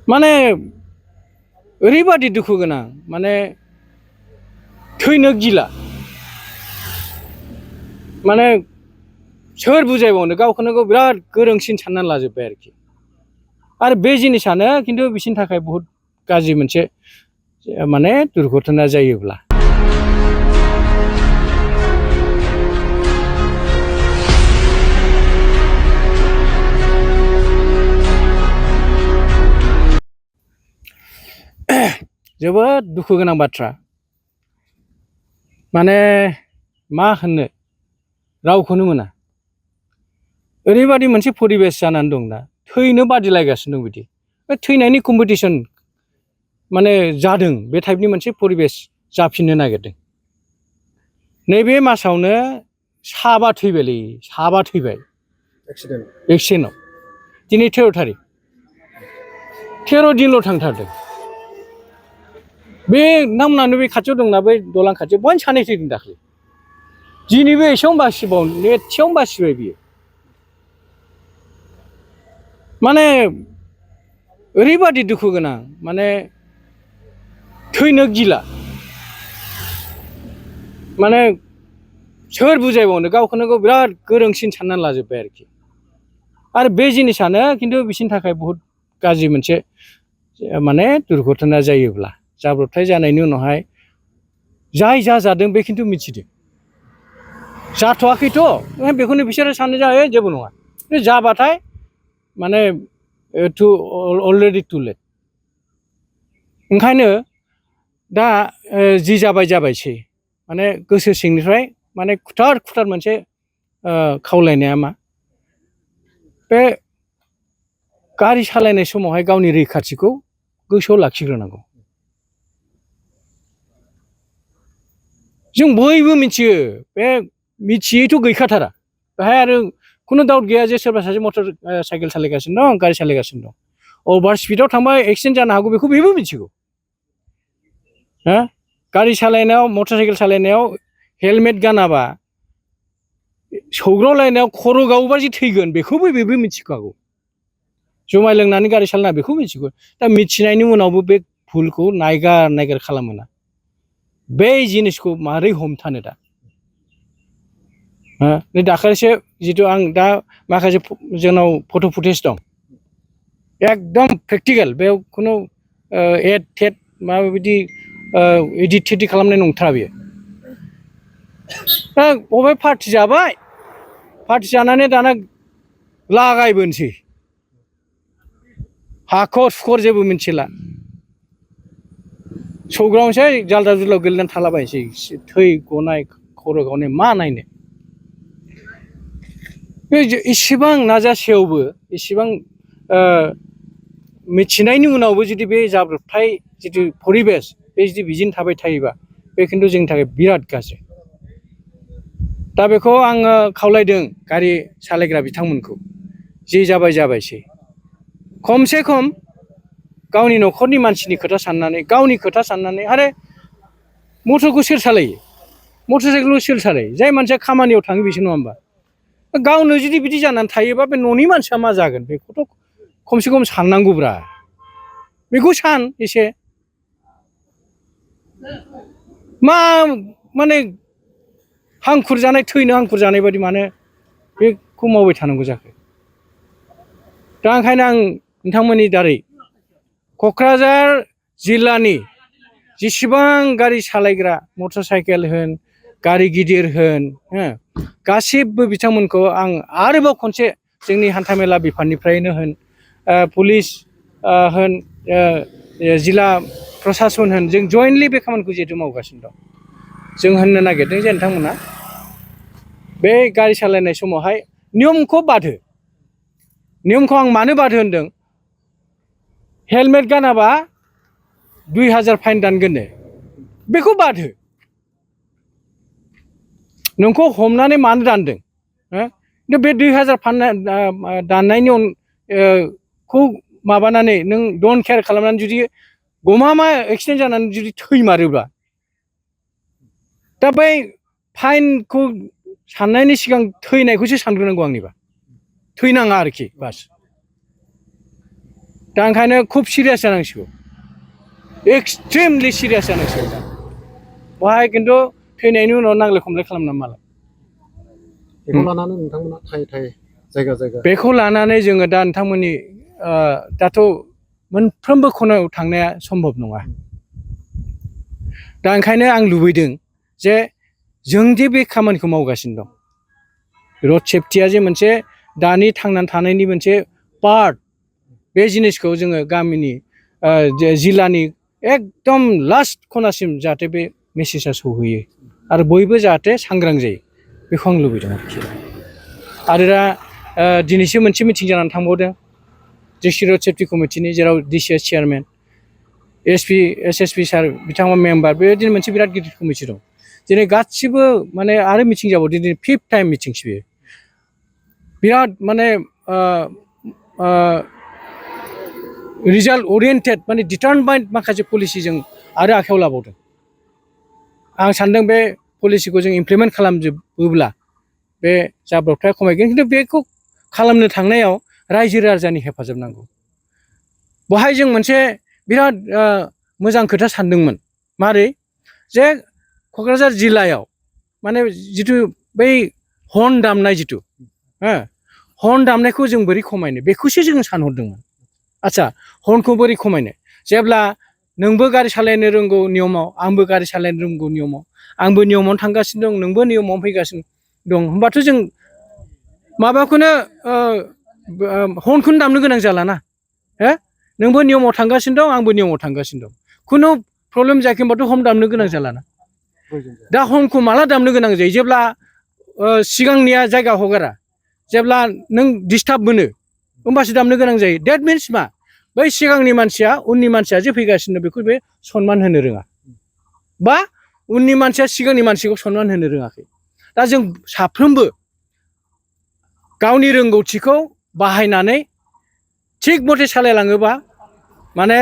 माने ओरैबादि दुखु गोनां माने थैनो गिला माने सोर बुजायबावनो गावखौनो गाव बिराद गोरोंसिन साननानै लाजोब्बाय आरोखि आरो बे जिनिसानो खिन्थु बिसिनि थाखाय बहुत गाज्रि मोनसे माने दुर्घटना जायोब्ला जोबोद दुखु गोनां बाथ्रा माने मा होननो रावखौनो मोना ओरैबादि मोनसे परिबेस जानानै दं दा थैनो बादिलायगासिनो दं बिदि थैनायनि कम्पिटिसन माने जादों बे टाइपनि मोनसे परिबेस जाफिननो नागिरदों नैबे मासावनो साबा थैबायलै साबा थैबाय एक्सिडेन्टआव दिनै 13 थारिख 13 दिनल' थांथारदों बे नामनानो बे खाथियाव दंना बै दलां खाथियाव बहाय सानै थैदों दाख्लै दिनैबो एसेयावनो बासिबाव नेटसेयावनो बासिबाय बियो माने ओरैबादि दुखु गोनां माने थैनो गिला माने सोर बुजायबावनो गावखौनो गाव बिराद गोरोंसिन साननानै लाजोब्बाय आरोखि आरो बे जिनिसानो खिन्थु बिसिनि थाखाय बहुत गाज्रि मोनसे माने दुर्घटना जायोब्ला जाब्रबथाय जानायनि उनावहाय जाय जादों बे खिन्थु मिथिदों जाथ'वाखैथ' बेखौनो बिसोरो साननो जायो जेबो नङा जाबाथाय माने अलरेडि टु लेट ओंखायनो दा जि जाबायसै माने गोसो सिंनिफ्राय माने खुथार मोनसे खावलायनाया मा बे गारि सालायनाय समावहाय गावनि रैखाथिखौ गोसोआव लाखिग्रोनांगौ जों बयबो मिथियो बे मिथियैथ' गैखाथारा बेहाय आरो खुनु डाउट गैया जे सोरबा सासे मटर साइकेल सालायगासिनो दं गारि सालायगासिनो दं अभार स्पिडआव थांबा एक्सिडेन्ट जानो हागौ बेखौ बेबो मिथिगौ हा गारि सालायनायाव मटर साइकेल सालायनायाव हेलमेट गानाबा सौग्रावलायनायाव खर' गावोबा जे थैगोन बेखौबो बेबो मिथिखागौ जुमाय लोंनानै गारि सालायना बेखौ मिथिगौ दा मिथिनायनि उनावबो बे भुलखौ नायगार खालामोना बे जिनिसखौ मारै हमथानो दा नै दाखालिसो जितु आं दा माखासे जोंनाव फट' फुटेज दं एकदम प्रेक्टिकेल बेयाव खुनु एड टेड माबायदि इडिट थिडिट खालामनाय नंथारा बेयो बबे पार्टि जाबाय पार्टि जानानै दाना लागायबोनोसै हाखर सुखर जेबो मिथिला सौग्रावनोसै जाल्दाब जुल्दाब गोलैनानै थालाबायनोसै थै गनाय खर' गावनाय मा नायनो बे इसेबां नाजासेयावबो इसेबां मिथिनायनि उनावबो जुदि बे जाब्रबथाय जितु परिबेस बे जुदि बिदिनो थाबाय थायोबा बे खिन्थु जोंनि थाखाय बिराद गाज्रि दा बेखौ आङो खावलायदों गारि सालायग्रा बिथांमोनखौ जि जाबायसै खमसे खम गावनि न'खरनि मानसिनि खोथा साननानै आरो मटरखौ सोर सालायो मटर साइकेलखौ सोर सालायो जाय मानसिया खामानियाव थाङो बेसो नङा होमबा गावनो जुदि बिदि जानानै थायोबा बे न'नि मानसिया मा जागोन बेखौथ' खमसे खम साननांगौब्रा बेखौ सान एसे मा माने हांखुर जानाय थैनो हांखुर जानाय बादि मानो बेखौ मावबाय थानांगौ जाखो दा ओंखायनो आं नोंथांमोननि दारै क'क्राझार जिल्लानि जेसेबां गारि सालायग्रा मटर साइकेल होन गारि गिदिर होन गासिबो बिथांमोनखौ आं आरोबाव खनसे जोंनि हान्थामेला बिफाननिफ्रायनो होन पुलिस होन जिल्ला प्रसासन होन जों जयेन्टलि बे खामानिखौ जिहेतु मावगासिनो दं जों होननो नागिरदों जे नोंथांमोना बे गारि सालायनाय समावहाय नियमखौ बादहो नियमखौ आं मानो बादहो होनदों हेलमेट गानाबा 2000 फाइन दानगोननो बेखौ बादहो नोंखौ हमनानै मानो दानदों बे 2000 फाइन दाननायनि खौ माबानानै नों डन्ट केयार खालामनानै जुदि गमामा एक्सिडेन्ट जानानै जुदि थैमारोब्ला दा बै फाइनखौ साननायनि सिगां थैनायखौसो सानग्रोनांगौ आंनिबा थैनाङा आरोखि बास दा ओंखायनो खुब सिरियास जानांसिगौ एक्सट्रिमलि सिरियास जानांसिगौ दा बेवहाय खिन्थु थैनायनि उनाव नांलाय खमलाय खालामना मालाय बेखौ लानानै नोंथांमोना थाय जायगा बेखौ लानानै जोङो दा नोंथांमोननि दाथ' मोनफ्रोमबो खनायाव थांनाया सम्भब नङा दा ओंखायनो आं लुबैदों जे जों जे बे खामानिखौ मावगासिनो दं रड सेफ्टिया जे मोनसे दानि थांनानै थानायनि मोनसे पार्ट बे जिनिसखौ जोङो गामिनि जिल्लानि एकदम लास्ट खनासिम जाहाथे बे मेसेजआ सौहैयो आरो बयबो जाहाथे सांग्रां जायो बेखौ आं लुबैदों आरोखि आरो दा दिनैसो मोनसे मिटिं जानानै थांबावदों डिस्ट्रिक्ट रड सेफ्टि कमिटिनि जेराव डिसिएस चेयारमेन एसएसपि सार बिथांमोन मेम्बार बेबायदिनो मोनसे बिराद गिदिर कमिटि दं दिनै गासिबो माने आरो मिटिं जाबावदों दिनै 5th टाइम मिटिंसो बेयो बिराद माने रिजाल्ट ओरिएन्टेड माने डिटारमाइन्ड माखासे पलिसिजों आरो आखायाव लाबावदों आं सानदों बे पलिसिखौ जों इमप्लिमेन्ट खालामजोबोब्ला बे जाब्रबथाया खमायगोन खिन्थु बेखौ खालामनो थांनायाव रायजो राजानि हेफाजाब नांगौ बेवहाय जों मोनसे बिराद मोजां खोथा सानदोंमोन मारै जे क'क्राझार जिल्लायाव माने जिथु बै हर्न दामनाय जिथु हर्न दामनायखौ जों बोरै खमायनो बेखौसो जों सानहरदोंमोन आच्छा हर्नखौ बोरै खमायनो जेब्ला नोंबो गारि सालायनो रोंगौ नियमाव आंबो गारि सालायनो रोंगौ नियमाव आंबो नियमावनो थांगासिनो दं नोंबो नियमावनो फैगासिनो दं होमबाथ' जों माबाखौनो हर्नखौनो दामनो गोनां जालाना नोंबो नियमाव थांगासिनो दं आंबो नियमाव थांगासिनो दं खुनु प्रब्लेम जायाखै होनबाथ' हर्न दामनो गोनां जालाना दा हर्नखौ माला दामनो गोनां जायो जेब्ला सिगांनिया जायगा हगारा जेब्ला नों डिस्टार्ब मोनो होमबासो दामनो गोनां जायो डेट मिन्स मा बै सिगांनि मानसिया उननि मानसिया जे फैगासिनो बेखौ बे सनमान होनो रोङा बा उननि मानसिया सिगांनि मानसिखौ सनमान होनो रोङाखै दा जों साफ्रोमबो गावनि रोंगौथिखौ बाहायनानै थिग मथे सालायलाङोबा माने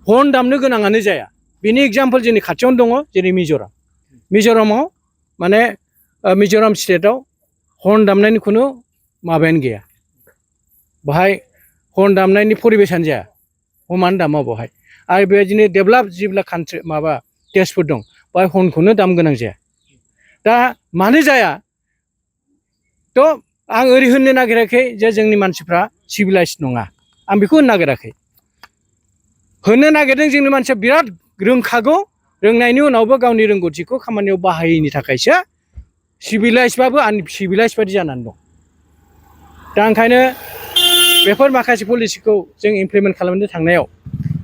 हर्न दामनो गोनाङानो जाया बेनि एग्जाम्पल जोंनि खाथियावनो दङ जेरै मिज'रामाव माने मिज'राम स्टेटआव हर्न दामनायनि खुनु माबायानो गैया बाहाय हर्न दामनायनि परिबेसानो जाया हमानो दामा बावहाय आरो बेबायदिनो डेभेलप जेब्ला कान्ट्रि माबा देशफोर दं बाहाय हर्नखौनो दाम गोनां जाया दा मानो जाया थ' आं ओरै होननो नागिराखै जे जोंनि मानसिफ्रा सिभिलाइज नङा आं बेखौ होननो नागिराखै होननो नागिरदों जोंनि मानसिया बिराद रोंखागौ रोंनायनि उनावबो गावनि रोंगौथिखौ खामानियाव बाहायैनि थाखायसो सिभिलाइजबाबो आनसिभिलाइज बायदि जानानै दं दा ओंखायनो बेफोर माखासे पलिसिखौ जों इमप्लिमेन्ट खालामनो थांनायाव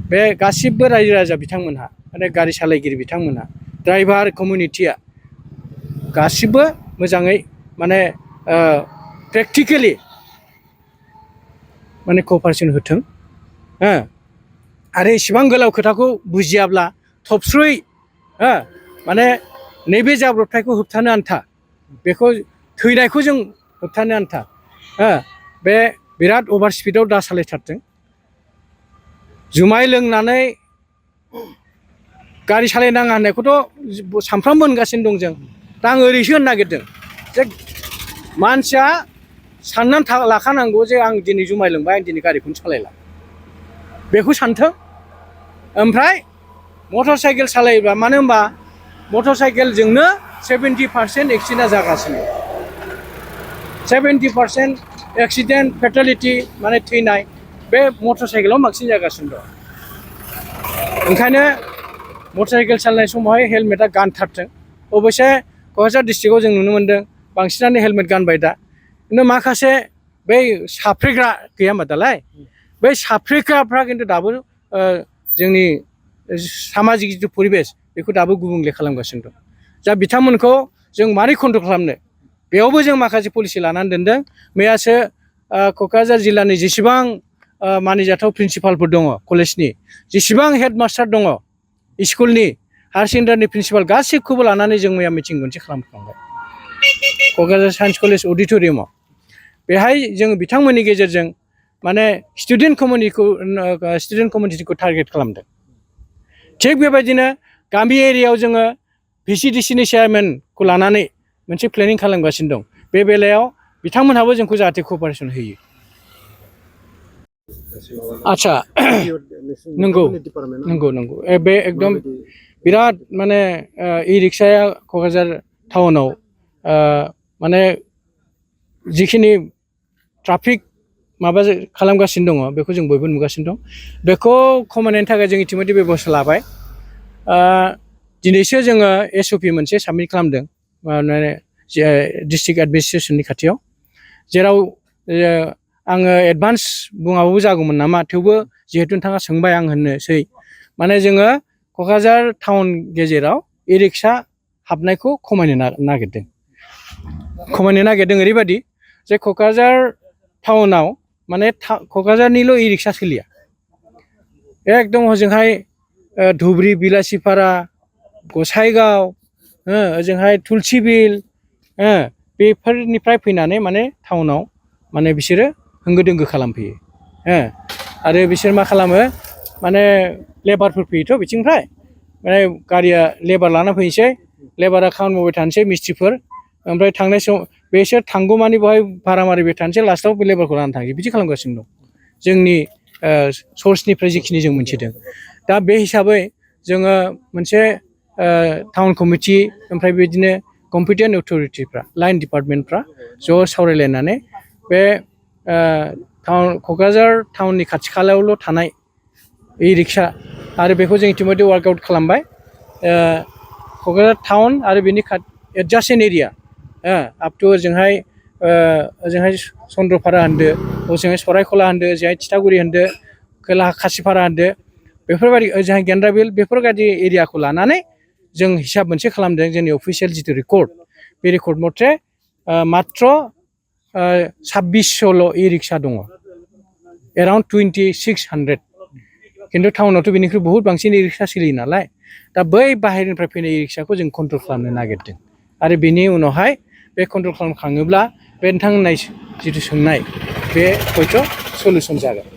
बे गासिबो रायजो राजा बिथांमोनहा माने गारि सालायगिरि बिथांमोनहा ड्राइभार कमिउनिटिया गासिबो मोजाङै माने प्रेक्टिकेलि माने क'पारेसन होथों आरो इसिबां गोलाव खोथाखौ बुजियाब्ला थबस्रुयै माने नैबे जाब्रबथायखौ होबथानो आन्था बेखौ थैनायखौ जों होबथानो आन्था बे बिराद अभार स्पिडआव दा सालायथारथों जुमाय लोंनानै गारि सालायनाङा होननायखौथ' सानफ्रामबो होनगासिनो दं जों दा आं ओरैसो होननो नागिरदों जे मानसिया साननानै लाखानांगौ जे आं दिनै जुमाय लोंबाय आं दिनै गारिखौनो सालायला बेखौ सानथों ओमफ्राय मटर साइकेल सालायोबा मानो होनबा मटर साइकेलजोंनो 70% एक्सिडेन्टआ जागासिनो 70% एक्सिडेन्ट फेटालिटि माने थैनाय बे मटर साइकेलाव बांसिन जागासिनो दं ओंखायनो मटर साइकेल सालायनाय समावहाय हेलमेटआ गानथारथों अबयसे क'क्राझार डिस्ट्रिक्टआव जों नुनो मोन्दों बांसिनानो हेलमेट गानबाय दा खिन्थु माखासे बै साफ्रेग्रा गैया होमबा दालाय बै साफ्रेग्राफ्रा खिन्थु दाबो जोंनि सामाजिक जिथु परिबेस बेखौ दाबो गुबुंले खालामगासिनो दं दा बिथांमोनखौ जों मारै कन्ट्रल खालामनो बेयावबो जों माखासे पलिसि लानानै दोनदों मैयासो क'क्राझार जिल्लानि जेसेबां मानिजाथाव प्रिन्सिपालफोर दङ कलेजनि जेसेबां हेडमास्टार दङ स्कुलनि हायार सेकेन्डारिनि प्रिन्सिपाल गासैखौबो लानानै जों मैया मिटिं मोनसे खालामखांबाय क'क्राझार साइन्स कलेज अडिट'रियामाव बेहाय जों बिथांमोननि गेजेरजों माने स्टुडेन्ट कमिउनिटिखौ टारगेट खालामदों थिग बेबायदिनो गामि एरियायाव जोङो VCDCनि चेयारमेनखौ लानानै मोनसे प्लेनिं खालामगासिनो दं बे बेलायाव बिथांमोनहाबो जोंखौ जाहाथे क'पारेसन होयो आदसा नंगौ नंगौ नंगौ बे एकदम बिराद माने इ रिक्साया क'क्राझार टाउनाव माने जिखिनि ट्राफिक माबा खालामगासिनो दङ बेखौ जों बयबो नुगासिनो दं बेखौ खमायनायनि थाखाय जों इतिमধ্যे बेबस्था लाबाय दिनैसो जोङो SOP मोनसे साबमिट खालामदों माने डिस्ट्रिक्ट एडमिनिस्ट्रेसननि खाथियाव जेराव आङो एडभान्स बुङाबाबो जागौमोन नामा थेवबो जिहेतु नोंथाङा सोंबाय आं होननोसै माने जोङो क'क्राझार टाउन गेजेराव इ रिक्सा हाबनायखौ खमायनो नागिरदों ओरैबायदि जे क'क्राझार टाउनाव माने क'क्राझारनिल' इ रिक्सा सोलिया एकदम हजोंहाय धुबुरी बिलासिपारा गसाइगाव ओजोंहाय तुलसिबिल बेफोरनिफ्राय फैनानै माने टाउनाव माने बिसोरो होंगो दोंगो खालामफैयो आरो बिसोर मा खालामो माने लेबारफोर फैयोथ' बिथिंनिफ्राय माने गारिया लेबार लाना फैनोसै लेबारा खामानि मावबाय थानोसै मिस्ट्रिफोर ओमफ्राय थांनाय समाव बेसोर थांगौमानि बेवहाय भारा मारिबाय थानोसै लास्टआव बे लेबारखौ लानानै थांसै बिदि खालामगासिनो दं जोंनि सर्सनिफ्राय जिखिनि जों मोनथिदों दा बे हिसाबै जोङो मोनसे टाउन कमिटि ओमफ्राय बिदिनो कम्पिटेन्ट अथ'रिटिफ्रा लाइन डिपार्टमेन्टफ्रा ज' सावरायलायनानै बे क'क्राझार टाउननि खाथि खालायावल' थानाय इ रिक्सा आरो बेखौ जों इतिमধ্যे वार्कआउट खालामबाय क'क्राझार टाउन आरो बेनि एडजासेन्ट एरिया आप टु ओजोंहाय चन्द्रपारा होनदो ओजोंहाय सरायखला होनदो ओजोंहाय थिथागुरि होनदो खोलाहा खासिपारा होनदो बेफोरबायदि ओजोंहाय गेन्द्राबिल बेफोरबायदि एरियाखौ लानानै जों हिसाब मोनसे खालामदों जोंनि अफिसियेल जिथु रेकर्ड बे रेकर्ड मथे मात्र 2600ल' इ रिक्सा दङ एराउन्ड 2600 खिन्थु टाउनावथ' बेनिख्रुइ बहुद बांसिन इ रिक्सा सोलियो नालाय दा बै बाहेरनिफ्राय फैनाय इ रिक्साखौ जों कन्ट्रल खालामनो नागिरदों आरो बेनि उनावहाय बे कन्ट्रल खालामखाङोब्ला बे नोंथां होननाय जिथु सोंनाय बे हयथ' सलिउसन जागोन